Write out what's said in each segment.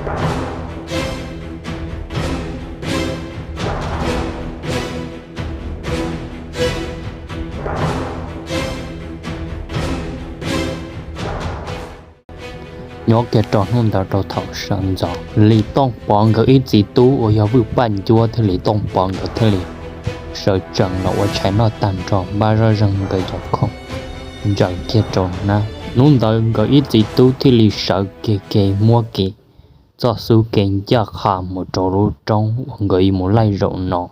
Nyob kiag rau hnub ntawd rau thaum sawv ntxov Lis Tooj Pov nkawd ib txiv tub uas yog Vwj Paj Ncuab thiab Lis Tooj Pov nkawd thiaj li sawv tsees los ua tshais noj tag nrho, npaj zoj zeeg nkawd cov khoom ntsaws kiag rau hnab. Hnub ntawd nkawd ib txiv tub thiaj li sawv kiag kev muab kev txoj xub kev ncaj qha mus rau lub roob uas nkawd yuav mus laij zaum no.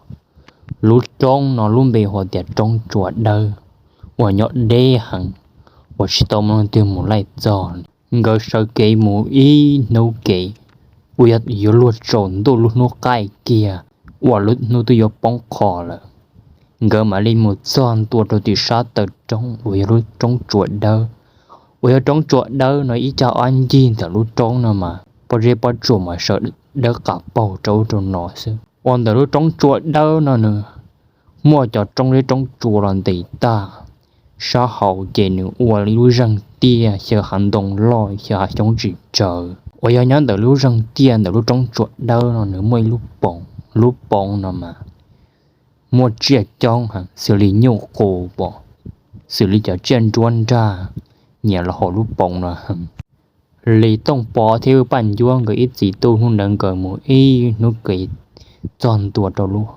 Lub roob no lub npe hu tias Roob Tsua Dawb uas nyob deb heev uas tsis tau muaj leej twg mus laij txog li. Nkawd sawv kev mus ib hnub kev uas yog yuav luag tsaus ntuj lub hnub qaij kiag uas lub hnub twb yuav poob qho lawm. Nkawd mam li mus txog ntua rau tim sab taw roob uas yog lub Roob Tsua Dawb. Uas yog Roob Tsua Dawb no ib cag ob ncig ntawm lub roob no mas pob zeb pob tsuas mas sawv dawb qas paug rau ub rau no xwb. Uas ntawm lub Roob Tsua Dawb no nws muaj cov roob zeb roob tsua los ntes tag. Sab hauv ces nws ua li lub zeeg tiaj xyaw hav ntoo loj xyaw hav xyoob tsis tsawv. Uas yog nyob ntawm lub zeeg tiaj ntawm lub Roob Tsua Dawb no nws muaj ib lub poov, lub poov no mas muaj tsiaj coob heev xws li nyuj qus pom, xws li cov tsiaj nruab nrag nyiam los hauv lub poov no heev. Lis Tooj Pov thiab Vwj Paj Ncuab nkawd ib txiv tub hnub ntawd nkawd mus ib hnub kev txog ntua rau lub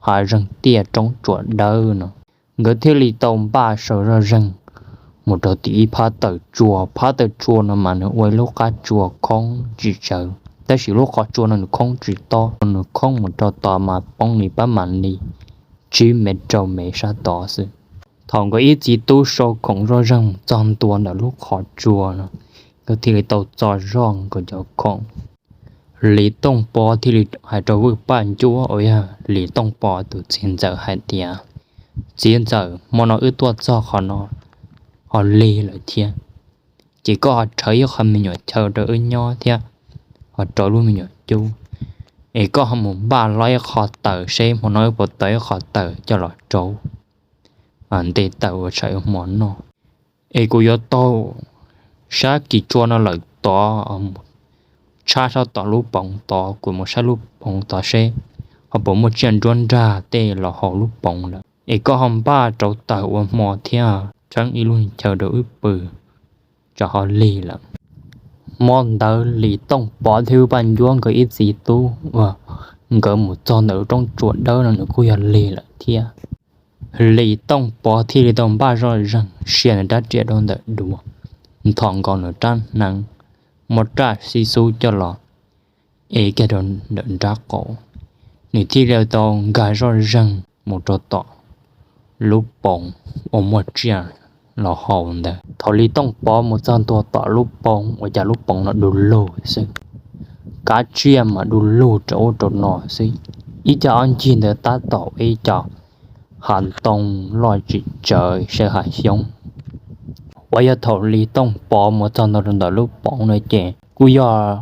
hav zeeg tiaj Roob Tsua Dawb no, nkawd thiaj li tau npaj saw zoj zeeg mus rau tim ib phab taw tsua. Phab taw tsua no mas nws ua ib lub qab tsua khoob tsis tsawv, tab sis lub qhov tsua no nws khoob tsis tob, nws khoob mus rau tod mas poob li pab mam li tsib mev rau mev sab tod xwb. Thaum nkawd ib txiv tub sau khoom zoj zeeg txog ntua ntawm lub qhov tsua no, nkawd thiaj li tau txo zoj nkawd cov khoom. Lis Tooj Pov thiaj li hais rau Vwj Paj Ncuab uas yog Lis Tooj Pov tus txiv ntxawm hais tias, Txiv ntxawm, hmo no wb tuaj txog qhov no ho lig lawm thiab, ces koj ho rhawv ib qho me nyuam chaw rau wb nyob thiab ho rau lub me nyuam cub, es koj ho mus npaj hlob ib qho taws seb hmo no wb puas tau ib qho taws coj los rau nte taws ua tshais ua hmo noj. Es kuv yuav taug sab kis tsua no lawm tod, tshab sab tom lub poov tod, kuv mus saib lub poov tod seb ho puas muaj tsiaj nruab nrag tej los hauv lub poov lawm. Es koj ho npaj rau taws ua hmo thiab tshawb ib lub chaw rau wb pw, tsam ho lig lawm. Hmo ntawd Lis Tooj Pov thiab Vwj Paj Ncuab nkawd ib txiv tub uas nkawd mus txog ntawm lub Roob Tsua Dawb no nws kuj yog lig lawm thiab. Lis Tooj Pov thiaj li tau npaj zoj zeeg sia nws rab riam rau ntawm duav, nthos nkaus nws rab hneev, muab raj xib xub coj los ev kiag rau ntawm nrab qaum, nws thiaj li tau nkag zoj zeeg mus rau tom lub poov uas muaj tsiaj los hauv ntawd. Thaum Lis Tooj Pov mus txog ntua tom lub poov ua cas lub poov no du lug xwb, kav tsiaj mas du lug rau ub rau no xwb. Ib co ob ncig ntawd tab tom ua ib co hav ntoo loj tsis tsawv saw hav xyoob. Uas yog thaum Lis Tooj Pov mus txog ntua rau ntawm lub poov no ces kuj yog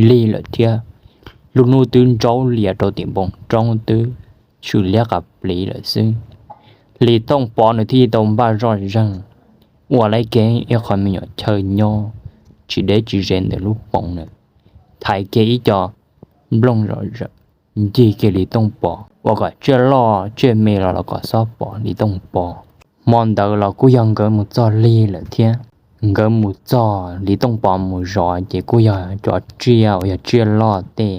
lig lawm thiab, lub hnub twb ntsaub lias rau tim npoo roob twb tshwm liab qas pliv lawm xwb. Lis Tooj Pov nws thiaj li tau npaj zoj zeeg ua lawm kiag ib qho me nyuam chaw nyob tsis deb tsis ze ntawm lub poov na, thaiv kiag ib co nplooj zom zaws ncig kiag Lis Tooj Pov ua kom tsiaj loj tsiaj me los los kom xob pom Lis Tooj Pov. Hmo ntawd los kuj yog nkawd mus txog lig lawm thiab. Nkawd mus txog Lis Tooj Pov mus zov ces kuj yog cov tsiaj uas yog tsiaj loj tej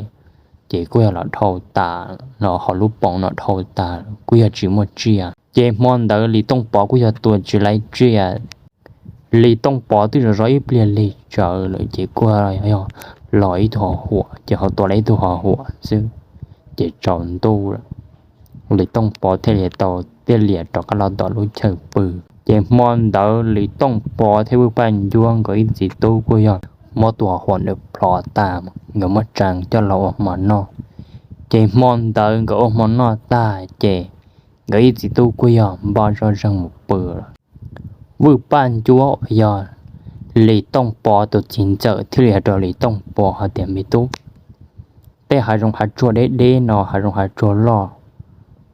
ces kuj yog los dhau tas, los hauv lub poov no dhau tas kuj yog tsis muaj tsiaj. Ces hmo ntawd Lis Tooj Pov kuj yog tua tsis laib tsiaj. Lis Tooj Pov twb zov zov ib pliag lig tsawv lawm ces kuj yog los ib tug ho huam, ces ho tua lawm ib tug ho huam xwb, ces tsaus ntuj lawm. Lis Tooj Pov thiaj li tau tiaj lias rov qab los tom lub chaw pw. Ces hmo ntawd Lis Tooj Pov thiab Vwj Paj Ncuab nkawd ib txiv tub kuj yog muab tus ho huam ntawd plhov tag, nkawd muab tsa coj los ua hmo noj. Ces hmo ntawd nkawd ua hmo noj tag ces nkawd ib txiv tub kuj yog npaj zoj zeeg mus pw lawm. Vwj Paj Ncuab uas yog Lis Tooj Pov tus txiv ntxawm thiaj li hais rau Lis Tooj Pov hais tias, Me tub, tej hav zoov hav tsuag deb deb no, hav zoov hav tsuag loj,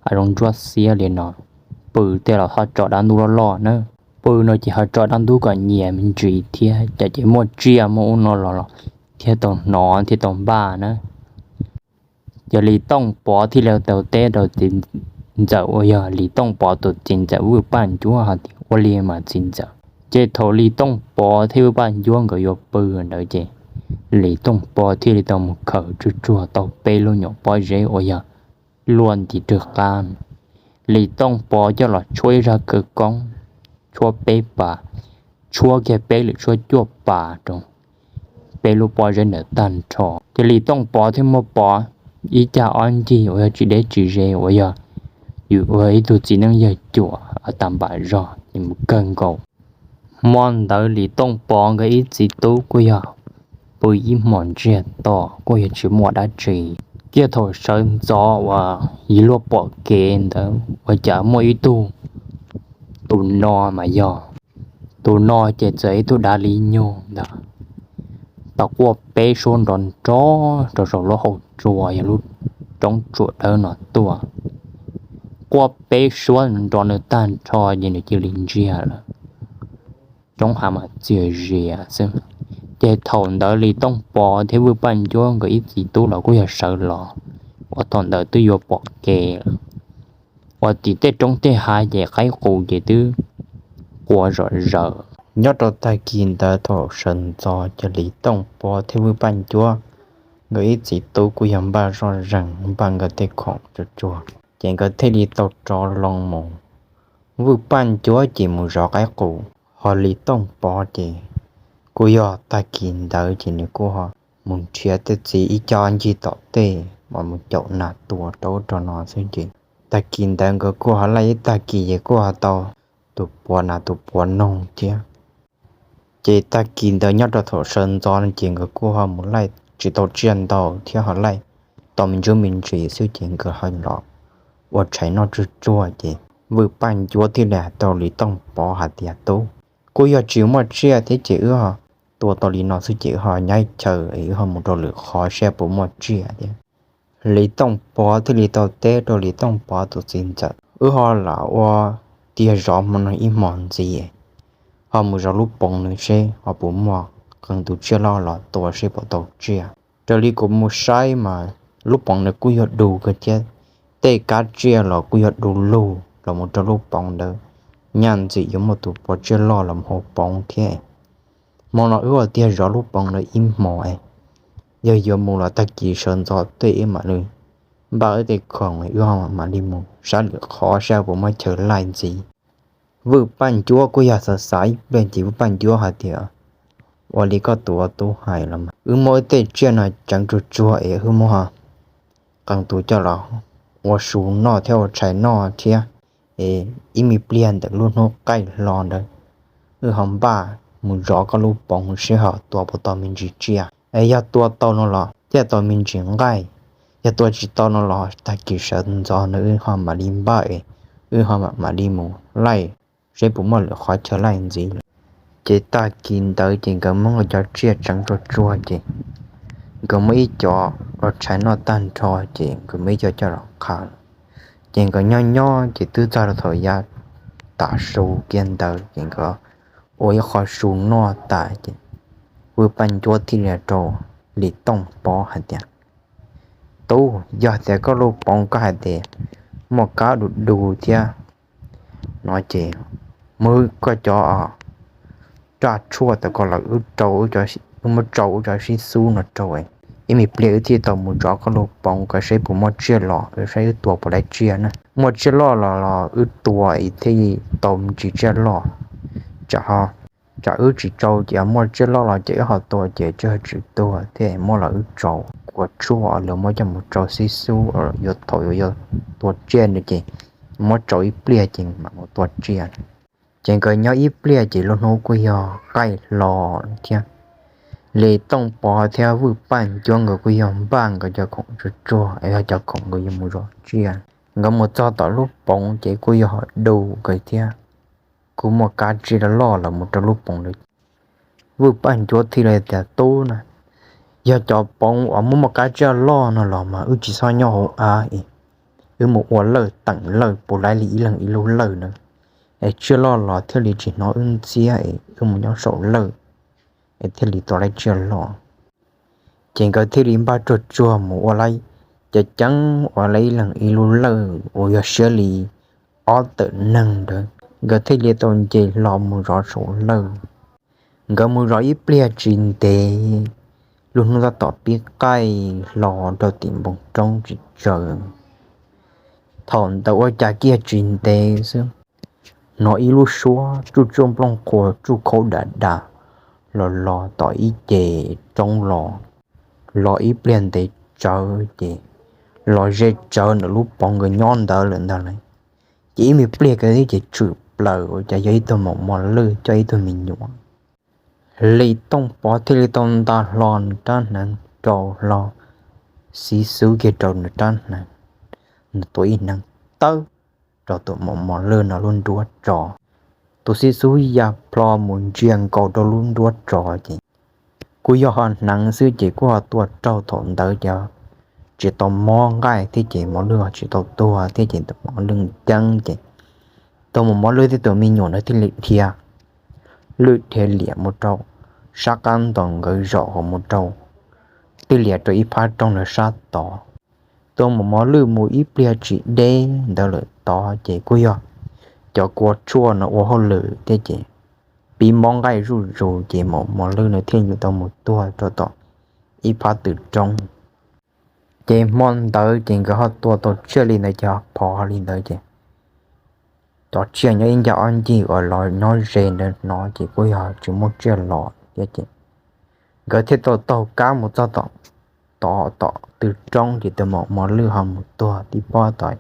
hav zoov ntsuab xiab li no, pw tej los ho tso dab ntub loj loj na. Pw no ces ho tso dab ntub kom nyias me ntsis thiab, cas ces muaj tsiaj muaj ub no los los thiaj tau hnov thiaj tau npaj na. Ces Lis Tooj Pov thiaj li tau teb rau txiv ntxawm uas yog Lis Tooj Pov tus txiv ntxawm Vwj Paj Ncuab hais tias, Ua li mas txiv ntxawm. Ces thaum Lis Tooj Pov thiab Vwj Paj Ncuab nkawd yuav pw ntawd ces Lis Tooj Pov thiaj li tau mus khaws tsuag tsuag tau peb lub nyuam pob zeb uas yog luaj nti rwg qab. Lis Tooj Pov coj los tshuab ib zaj kawg koob, tshuab peb pas, tshuab kiag peb lwm tshuab cuaj pas rau peb lub pob zeb ntawd tag nrho. Ces Lis Tooj Pov thiaj muaj pov ib cag ob ncig uas yog tsis deb tsis ze uas yog yus ua ib tug txiv neej yawg cuam tag npam zog ces mus kawg nkaus. Hmo ntawd Lis Tooj Pov nkawd ib txiv tub kuj yog pw ib hmos ntsiag to kuj yog tsis muaj dab tsi. Kiag thaum sawv ntxov uas yus luag pom kev ntawd ua cas muaj ib tug, tus no mas yog, tus no ces txawm ib tug dav li nyug ntawd tau quaj peb suab nrov nrov rau saum lub hauv tsua yog lub roob tsuam dawb no tuaj. Quaj peb suab nrov nws tag nrho ces nws cia li ntsiag lawm, roob hav mas txias zias xwb. Ces thaum ntawd Lis Tooj Pov thiab Vwj Paj Ncuab nkawd ib txiv tub los kuj yog sawv los, uas thaum ntawd twb yuav pom kev lawm, uas tim tej roob tej hav ces qaib qus ces twb qua zom zaws. Nyob rau tag kis ntawd thaum sawv ntxov ces Lis Tooj Pov thiab Vwj Paj Ncuab nkawd ib txiv tub kuj yog npaj zoj zeeg npaj nkawd tej khoom tsuag tsuag, ces nkawd thiaj li tau rov loo mus. Vwj Paj Ncuab ces mus zov qaib qus, ho Lis Tooj Pov ces kuj yog tag kis ntawd ces nws kuj ho mus nrhiav tej txiv ib co ncig tom tej uas mus caum nas tua rau ub rau no xwb ces tag kis ntawd nkawd kuj ho laij ib tag kis ces kuj ho tau tus puav nas tus puav noog thiab. Ces tag kis ntawd nyob rau thaum sawv ntxov no ces nkawd kuj ho mus laij tsis tau tsiaj ntau thiab ho laij tau me ntsuab me ntsis xwb ces nkawd ho los ua tshais noj tsuag tsuag ces Vwj Paj Ncuab thiaj li hais rau Lis Tooj Pov hais tias, Tub, kuj yog tsis muaj tsiaj thiab ces wb ho tua tau li no xwb ces wb ho nyob chaw es wb ho mus rau lwm qhov saib puas muaj tsiaj thiab. Lis Tooj Pov thiaj li tau teb rau Lis Tooj Pov tus txiv ntxawm, Wb ho lam ua tiag zov hmo no ib hmos ntxiv, ho mus zov lub poov no seb ho puas muaj qee tus tsiaj loj los tua seb puas tau tsiaj. Raws li kuv mus saib mas lub poov ntawd kuj yog du kawg thiab, tej kab tsiaj los kuj yog du lug los mus rau lub poov ntawd, nyaj ntxim yuav muaj tus puav tsiaj loj los mus hauv poov thiab. Hmo no wb ua tiag zov lub poov ntawd ib hmos, yog yuav mus los tag kis sawv ntxov tej wb mam li npaj wb tej khoom wb ho mam li mus saib lwm qhov saib puas muaj chaw laij ntxiv. Vwj Paj Ncuab kuj yog xav xav ib pliag ces Vwj Paj Ncuab hais tias, Ua li koj tus tub hais los mas, wb muab wb tej tsiaj no tseev tsuag tsuag es wb muab qee tus coj los ua su noj thiab ua tshais noj thiab, es ib me pliag ntawm lub hnub qaij hlo ntawd wb ho npaj mus zov koj lub poov seb ho tua puas tau me ntsis tsiaj, es yog tua tau no los thiaj tau me ntsis nqaij, yog tua tsis tau no los tag kis sawv ntxov no wb ho mam li npaj es wb ho mam li mus laij seb puas muaj lwm qhov chaw laij ntxiv lawm. Ces tag kis ntawd ces nkawd muab nkawd cov tsiaj tseev tsuag tsuag ces nkawd muab ib co ua tshais noj tag nrho ces nkawd muab ib co coj los qhaws. Ces nkawd nyob nyob ces twb txog rau thaum yav tas su kiag ntawd ces nkawd ua ib qho su noj tas ces Vwj Paj Ncuab thiaj li rau Lis Tooj Pov hais tias, Tub, yog tias koj lub poov koj hais tias muaj kab du du thiab no ces muab koj cov raj tshuaj tau ko los wb rau, wb muab tsau wb cov sib xub no rau, ib me pliag wb thiaj tau mus zov koj lub poov kom saib puas muaj tsiaj los, saib wb tua puas laib tsiaj na. Muaj tsiaj loj los los wb tua es thiaj tau me ntsis tsiaj loj. Tsam ho, tsam wb tsis tsau ces muaj tsiaj loj los ces wb ho tua ces tsiaj tsis tuag thiab, muab los wb tsau, kua tshuaj los muab coj mus tsau xib xub, yuav thaum yuav yog tua tsiaj no ces muab tsau ib pliag ces mam mus tua tsiaj. Ces nkawd nyob ib pliag ces lub hnub kuj yog qaij hlo thiab. Lis Tooj Pov thiab Vwj Paj Ncuab nkawd kuj yog npaj nkawd cov khoom tsuag tsuag es yog cov khoom nkawd yuav mus zov tsiaj. Nkawd mus txog tom lub poov ces kuj yog du kawg thiab, kuj muaj kab tsiaj loj los mus rau lub poov lawm. Vwj Paj Ncuab thiaj li tias, Tub na, yog cov poov uas muaj muaj kab tsiaj loj no los mas wb tsis txhob nyob hauv av es wb mus ua lawj teem lawj puas laib li ib leeg ib lub lawj na, es tsiaj loj los thiaj li tsis hnov wb ntxiab es wb mus nyob saum lawj es thiaj li tua laib tsiaj loj. Ces nkawd thiaj li npaj ruaj tsuag mus ua lawv ceev ceev ua lawv ib leeg ib lub lawj uas yog siab li ob tawm neeg ntawd, nkawd thiaj li tau nce hlo mus zov saum lawj. Nkawd mus zov ib pliag tsis ntev, lub hnub tab tom pib qaij hlo rau tim npoo roob tsis tsawg. Thaum ntawd ua cas kiag tsis ntev xwb, hnov ib lub suab tsuj tsuaj nplooj qhuav tsuj khaub dam dam los los tom ib ce roob los. Los ib pliag ntev tsawv ces los ze tsawv ntawm lub poov nkawd nyob ntawd lawm ntag lauj. Ces ib me pliag kiag ces tshwm plaws ua cas yog ib tug maum mos lwj coj ib tug me nyuam. Lis Tooj Pov thiaj li tau nta hlo nws rab hneev rau hlo, xib xub kiag rau nws rab hneev, nws tua ib hneev tawb rau tus maum mos lwj no lub nruab tso. Tus xib xub ya plho mus ntsia nkaus rau lub nruab tso ces kuj yog ho hneev xwb ces kuj ho tua raug thaum ntawd ces tsis tau mob nqaij thiab ces mos lwj tsis tau tuag thiab ces tus mos lwj ceeb ces tus maum mos lwj thiab tus me nyuam ntawd thiaj li dhia lwj dhia liam mus rau sab qab ntaus nkawd zos hauv mus rau twb liam rau ib phab roob ntawd sab tod. Tus maum mos lwj mus ib pliag tsis deb ntawd lawm tod ces kuj yog cov kua tshuaj no ua hauj lwm thiab ces pib mob nqaij zuj zus ces maum mos lwj no thiaj li tau mus tuag rau tom ib phab tw roob. Ces hmo ntawd ces nkawd ho tua tau tsiaj li ntawd ces ho phov li ntawd ces cov tsiaj nyob ib ncag ob ncig uas los nyob ze ntawd hnov ces kuj yog tsis muaj tsiaj los thiab ces nkawd thiaj tau taug kab mus txog tom, tom tom tw roob ces tus maum mos lwj ho mus tuag tib pob tom.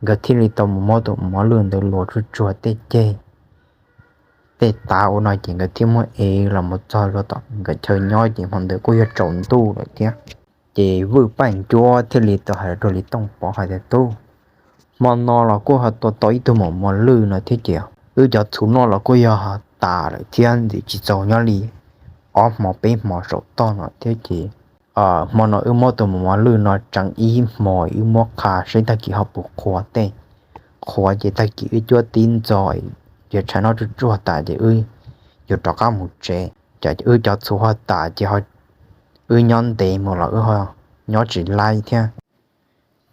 Nkawd thiaj li tau mus muab tus maum mos lwj ntawd luas tsuj tsuag tej ceg tej tav ua no ces nkawd thiaj muab ev los mus txog rau tom nkawd chaw nyob ces hmo ntawd kuj yog tsaus ntuj lawm thiab. Ces Vwj Paj Ncuab thiaj li tau hais rau Lis Tooj Pov hais tias, Tub, hmo no los kuj ho tua tau ib tug maum mos lwj no thiab ces wb cov txhuv noj los kuj yog ho tas lawm thiab, ntxim tsis txaus nyob li ob hmo peb hmo saum toj no thiab ces hmo no wb muab tus maum mos lwj no tseev ib hmos wb muab qha saib tag kis ho puas qhuav tej. Qhuav ces tag kis wb cuab tib ntxo, yog tshav noj tsuj tsuag tas ces wb yuav rov qab mus tsev, ces wb cov txhuv ho tas ces wb nyob ntev mus los wb ho nyob tsis laib thiab.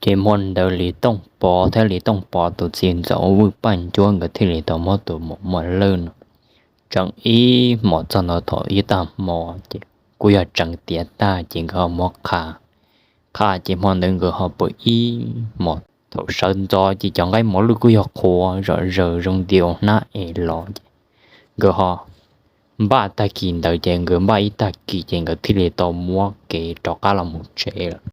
Ces hmo ntawd Lis Tooj Pov thiab Lis Tooj Pov tus txiv ntxawm Vwj Paj Ncuab nkawd thiaj li tau muab tus maum mos lwj no tseev ib hmos txog ntua thaum ib tag hmo ces kuj yog tseev tiav tag ces nkawd ho muab qha. Qha ces hmo ntawd nkawd ho pw ib hmos, thaum sawv ntxov ces cov nqaij mos lwj kuj yog qhuav zom zaws zoo nti ua hnab es los ces nkawd ho npaj tag kis ntawd ces nkawd npaj ib tag kis ces nkawd thiaj li tau muab kev rov qab los mus tsev lawm.